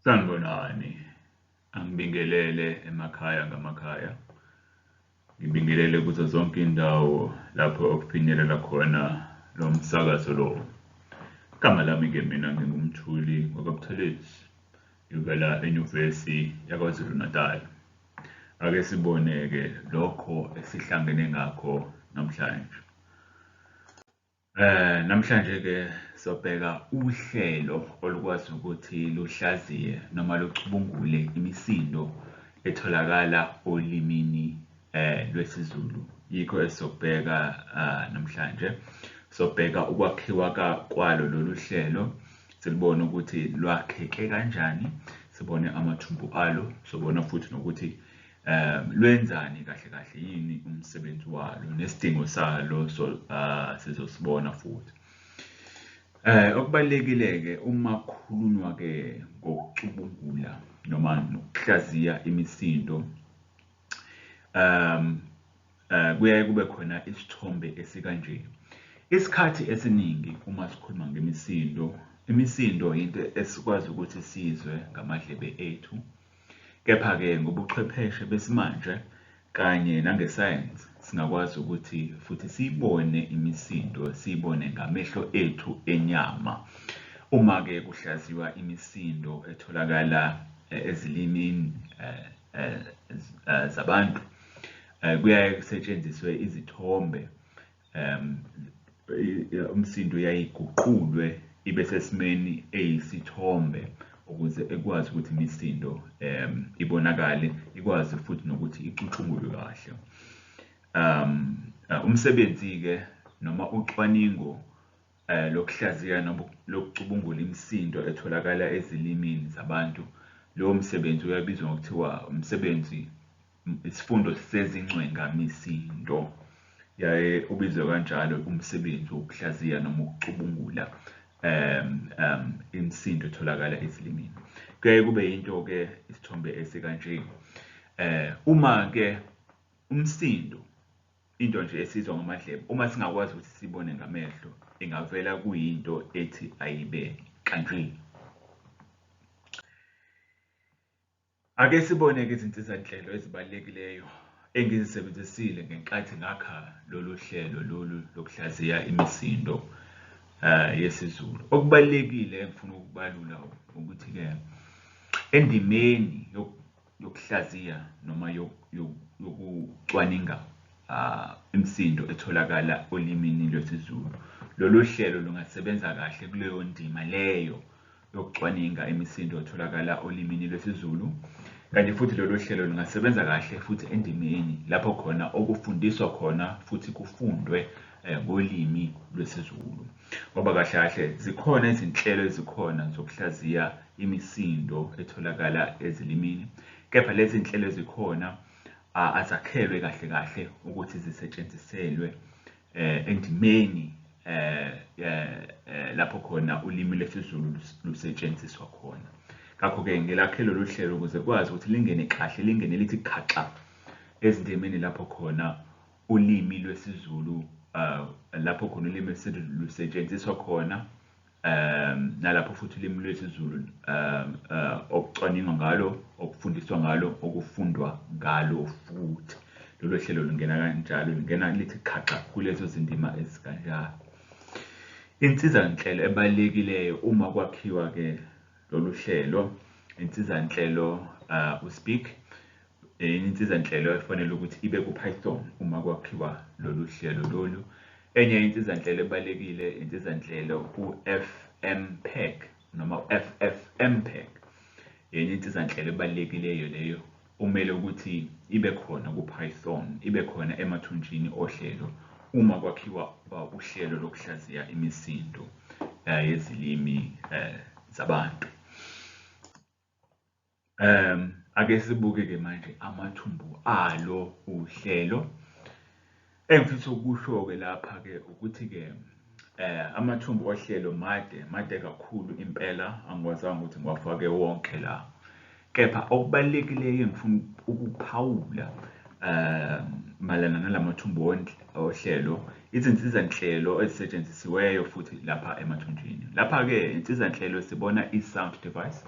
Sanibonani, angibingelele emakhaya ngamakhaya, ngibingelele kuzo zonke iy'ndawo lapho okufinyelela khona lo msakazo lo. Igama lami-ke mina nginguMthuli wakaButhelezi, ngivela eNyuvesi yaKwaZulu-Natal. Ake sibone-ke lokho esihlangene ngakho namhlanje. Namhlanje-ke sobheka uhlelo olukwazi ukuthi luhlaziye noma lucubungule imisindo etholakala olimini lwesiZulu. Yikho esizokubheka namhlanje. Sobheka ukwakhiwa kwalo lolu hlelo, silibone ukuthi lwakheke kanjani, sibone amathumbu alo, sobona futhi nokuthi lwenzani kahle kahle, yini umsebenzi walo nesidingo salo, so sizosibona futhi. Okubalulekile-ke uma kukhulunywa-ke ngokucubungula noma nokuhlaziya imisindo, kuyaye kube khona isithombe esikanje. Isikhathi esiningi uma sikhuluma ngemisindo, imisindo into esikwazi ukuthi siyizwe ngamadlebe ethu. Kepha-ke ngobuchwepheshe besimanje kanye nangesayensi singakwazi ukuthi futhi siyibone imisindo, siyibone ngamehlo ethu enyama. Uma-ke kuhlaziywa imisindo etholakala ezilimini zabantu, kuyaye kusetshenziswe izithombe, umsindo uyaye iguqulwe ibe sesimeni eyisithombe ukuze ekwazi ukuthi imisindo ibonakale, ikwazi futhi nokuthi icutshungulwe kahle. Umsebenzi-ke noma ucwaningo lokuhlaziya noma lokucubungula imisindo etholakala ezilimini zabantu, lowo msebenzi uyabizwa ngokuthiwa umsebenzi, isifundo sezingcwengamisindo. Yaye ubizwe kanjalo umsebenzi wokuhlaziya noma ukucubungula imisindo etholakala ezilimini. Kuyaye kube yinto-ke isithombe esikanje. Uma-ke umsindo, into nje esizwa ngamadlebe, uma singakwazi ukuthi sibone ngamehlo, ingavela kuyinto ethi ayibe kanje. Ake sibone-ke izinsizanhlelo ezibalulekileyo engizisebenzisile ngenkathi ngakha lolu hlelo lolu lokuhlaziya imisindo yesiZulu. Okubalulekile engifuna ukubalula ukuthi-ke endimeni yokuhlaziya noma yokucwaninga imisindo etholakala olimini lwesiZulu, lolu hlelo lungasebenza kahle kuleyo ndima leyo yokucwaninga imisindo etholakala olimini lwesiZulu. Kanti futhi lolu hlelo lungasebenza kahle futhi endimeni lapho khona okufundiswa khona futhi kufundwe ngolimi lwesiZulu. Ngoba kahle kahle zikhona izinhlelo ezikhona zokuhlaziya imisindo etholakala ezilimini, kepha lezi zinhlelo ezikhona azakhelwe kahle kahle ukuthi zisetshenziselwe endimeni lapho khona ulimi lwesiZulu lusetshenziswa khona. Ngakho-ke ngilakhe lolu hlelo ukuze kwazi ukuthi lingene kahle, lingene lithi khaxa ezindimeni lapho khona ulimi lwesiZulu, lapho khona ulimi lwesiZulu lusetshenziswa khona, nalapho futhi ulimi lwesiZulu okucwaningwa ngalo, okufundiswa ngalo, okufundwa ngalo futhi. Lolu hlelo lungena kanjalo, lungena lithi khaxa kulezo zindima ezikanjalo. Insizanhlelo ebalulekileyo uma kwakhiwa-ke lolu hlelo, insizanhlelo uSpeak, insizanhlelo efanele ukuthi ibe ku-Python uma kwakhiwa lolu hlelo lolu. Enye insizanhlelo ebalulekile, insizanhlelo u-FMPEG noma u-FFmpeg. Enye insizanhlelo ebalulekileyo leyo, umele ukuthi ibe khona ku-Python, ibe khona emathunjini ohlelo uma kwakhiwa uhlelo lokuhlaziya imisindo yezilimi zabantu. Ake sibuke-ke manje amathumbu alo uhlelo. Engifisa ukusho-ke lapha-ke ukuthi-ke amathumbu ohlelo made, made kakhulu impela, angikwazanga ukuthi ngiwafake wonke la. Kepha okubalulekileyo engifuna ukuphawula mayelana nalamathumbu ohlelo, izinsizanhlelo ezisetshenzisiweyo futhi lapha emathunjini. Lapha-ke insizanhlelo sibona i-sound device.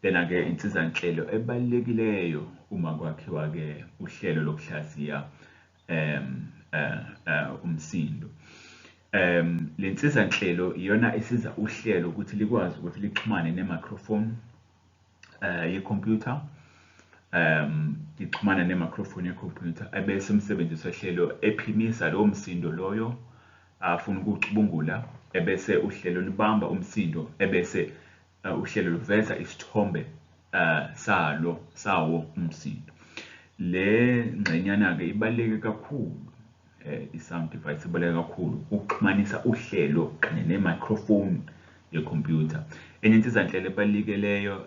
Lena-ke insizanhlelo ebalulekileyo uma kwakhiwa-ke uhlelo lokuhlaziya umsindo. Le nsizanhlelo iyona esiza uhlelo ukuthi likwazi ukuthi lixhumane ne-microphone yekhompyutha, ixhumana ne-microphone yekhompyutha ebese umsebenzisi wohlelo ephimisa lowo msindo loyo afuna ukuwucubungula, ebese uhlelo lubamba umsindo, ebese uhlelo luveza isithombe salo sawo umsindo. Le ngxenyana-ke ibaluleke kakhulu, i-sound device ibaluleke kakhulu ukuxhumanisa uhlelo kanye ne-microphone yekhompyutha. Enye insizanhlelo ebalulekileyo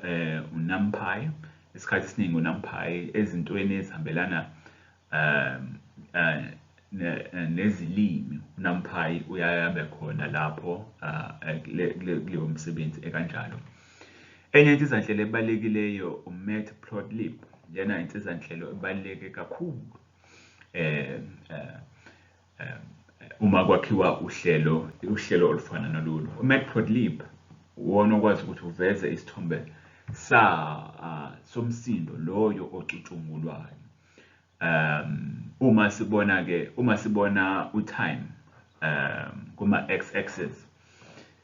uNumPy. Isikhathi esiningi uNumPy ezintweni ezihambelana nezilimi, uNumPy uyaye abe khona lapho kuleyo misebenzi ekanjalo. Enye insizanhlelo ebalulekileyo uMatplotlib. Lena insizanhlelo ebaluleke kakhulu uma kwakhiwa uhlelo olufana nalolu. UMatplotlib uwona okwazi ukuthi uveze isithombe somsindo loyo ocutshungulwayo. Uma sibona-ke, uma sibona u-time kuma-x-axis,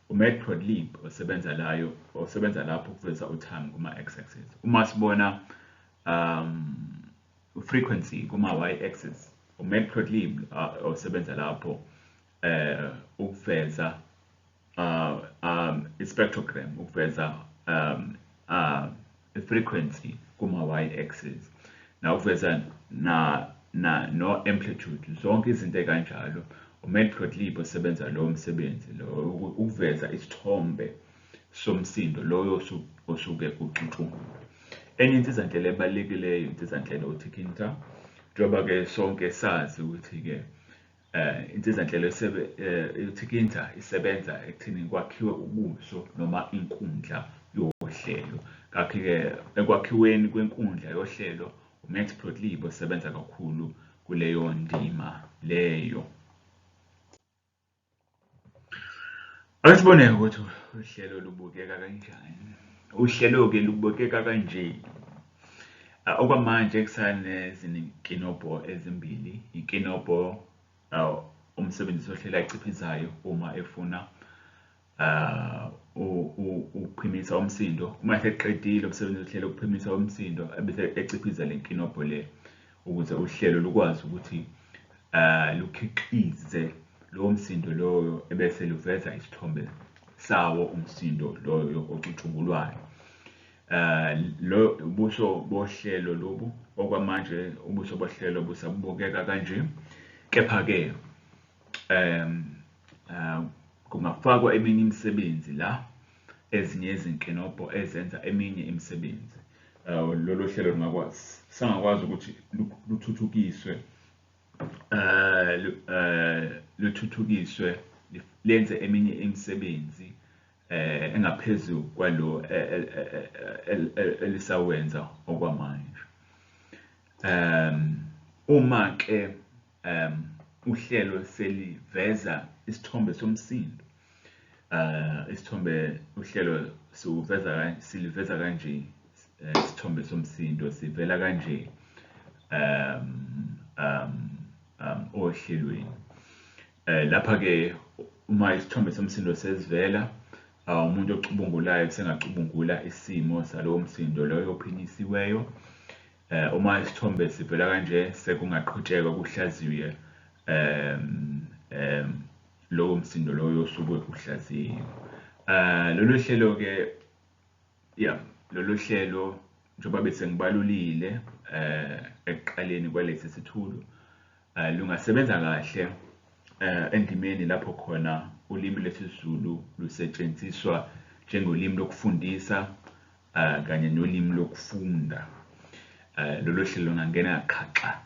uMatplotlib osebenza layo, osebenza lapho ukuveza u-time kuma-x-axis. Uma sibona frequency kuma-y-axis, uMatplotlib osebenza lapho ukuveza i-spectrogram, ukuveza i-frequency kuma-y-axis, nawuveza na na no-amplitude, zonke izinto ey'kanjalo. UMatplotlib osebenza lowo msebenzi lo, ukuveza isithombe somsindo loyo osuke ucutshungulwa. Enye insizanhlelo ebalulekileyo insizanhlelo uTkinter, njengoba-ke sonke sazi ukuthi-ke insizanhlelo uTkinter isebenza ekutheni kwakhiwe ubuso noma inkundla yohlelo. Ngakho-ke ekwakhiweni kwenkundla yohlelo uMatplotlib osebenza kakhulu kuleyo ndima leyo. Ake sibone ukuthi uhlelo lubukeka kanjani. Uhlelo-ke lubukeka kanje. Okwamanje kusanezinkinobho ezimbili, inkinobho umsebenzisi wohlelo ayiciphizayo uma efuna ukuphimisa umsindo. Uma eseqedile umsebenzisi wohlelo ukuphimisa umsindo, ebese eciphiza le nkinobho le ukuze uhlelo lukwazi ukuthi lukhiqize lowo msindo loyo, ebese luveza isithombe sawo umsindo loyo ocutshungulwayo. Lo ubuso bohlelo lobu, okwamanje ubuso bohlelo busabukeka kanje, kepha-ke kungafakwa eminye imisebenzi la, ezinye izinkinobho ezenza eminye imisebenzi. Lolu hlelo lungakwazi, sangakwazi ukuthi luthuthukiswe, luthuthukiswe lenze eminye imisebenzi engaphezu kwalo elisawenza okwamanje. Uma-ke uhlelo seliveza isithombe somsindo, isithombe uhlelo siwuveza siliveza kanje, isithombe somsindo sivela kanje ohlelweni. Lapha-ke uma isithombe somsindo sesivela, umuntu ocubungulayo usengacubungula isimo salowo msindo loyo ophinyisiweyo. Uma isithombe sivela kanje, sekungaqhutshekwa kuhlaziywe lowo msindo loyo osuke uhlaziyiwe. Lolu hlelo-ke, ya, lolu hlelo njengoba bese ngibalulile ekuqaleni kwalesi sithulo, lungasebenza kahle endimeni lapho khona ulimi lwesiZulu lusetshenziswa njengolimi lokufundisa kanye nolimi lokufunda. Lolu hlelo lungangena khaxa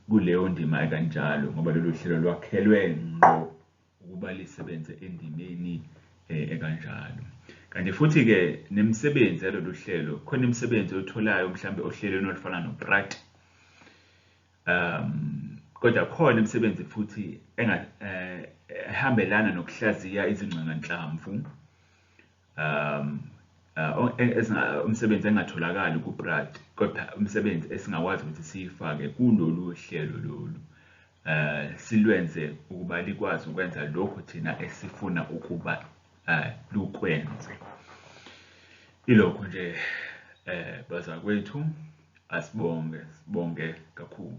kuleyo ndima ekanjalo, ngoba lolu hlelo lwakhelwe ngqo ukuba lisebenze endimeni ekanjalo. Kanti futhi-ke nemisebenzi yalolu hlelo, khona imisebenzi oyitholayo mhlambe ohlelweni olufana noPraat, kodwa khona imisebenzi futhi ehambelana nokuhlaziya izingxenganhlamvu. Umsebenzi engatholakali kuPraat, kodwa umsebenzi esingakwazi ukuthi siyifake kulolu hlelo lolu, silwenze ukuba likwazi ukwenza lokhu thina esifuna ukuba lukwenze. Ilokho nje bazakwethu, asibonge, sibonge kakhulu.